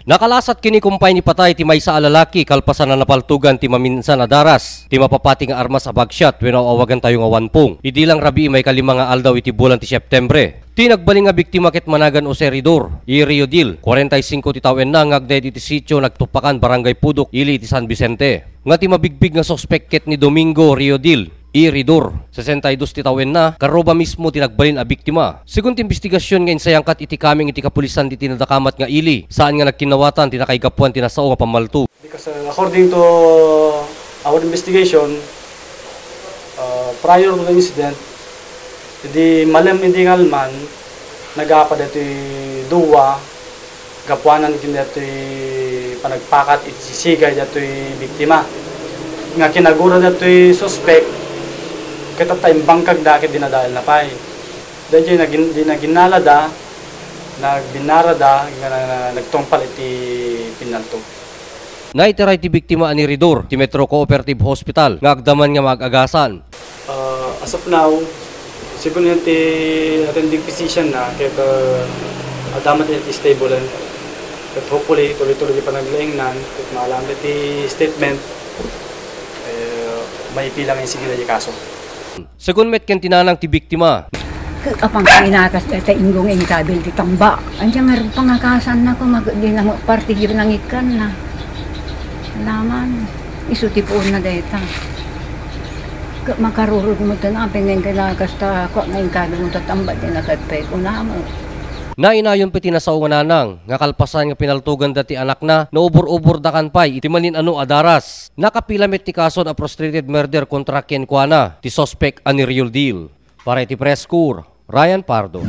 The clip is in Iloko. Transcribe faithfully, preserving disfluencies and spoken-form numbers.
Nakalasat ken ni kumpay ni patay ti maysa a lalaki kalpasan a napaltogan ti maminsan a daras ti mapapati nga armas a bagshot wenno awagantayo nga wanpong. Idi lang rabii maikalima nga aldaw iti bulan ti Septembre. Ti nagbalin nga biktima ket managan Jose Ridor, i Rio Dil, kuarenta y singko ti tawenna nga agnaed iti sitio Nagtupakan, Barangay Pudok, ili iti San Vicente. Nga ti mabigbig nga suspek ket ni Domingo Rio Dil, i Ridor, sesenta y dos ti tawenna, karuba mismo ti nagbalin a biktima. Segun ti imbestigasyon nga insayangkat iti kameng iti kapulisan diti nadakamat nga ili, saan nga nagkinnawatan ti nakaigapuan ti nasao nga pammalto. Because, uh, according to our investigation, uh, prior to the incident, idi malem idi ngalman, nag-aapa daytoy dua, gapuanan ken daytoy panagpakat iti sisigay daytoy biktima. Nga kinagura daytoy suspek, ket adda imbangkagda ket dinadaelna pay. Daytoy nagin-, di naginnalada, nagbinnarada, nga na-, na-, nagtungpal iti pinnalto. Naitaray ti biktima a ni Ridor ti Metro Cooperative Hospital nga agdaman nga maag-agasan. Uh, as of now, segun ti attending physician na, ket, uh, adda met iti stable, and ket hopefully, tuloy-tuloy ti panaglaingnan, ket maalam iti statement, eh, maipila nga insigida ti kaso. Segun met ken ti nanang ti biktima. Ket apan ka inakas dayta inggong inkabil ti tamba. Ania nga pangakasanna ko, mag-, di na mo parte di nangikkanna. Laman, isu ti puonna dayta. Ket makarurod mo tan apay nga inkabil kasta, kua nga inkabil mo ta tamba, di na ket pay kunamo. Nainayon pay ti nasao nga nanang nga kalpasan nga pinaltoganda ti anakna, naubor-ubordakan pay iti manin-ano a daras. Nakapila met ti kason a frustrated murder kontra kenkuana ti suspek a ni Rio Dil. Para iti Press Corps, Ryan Pardo.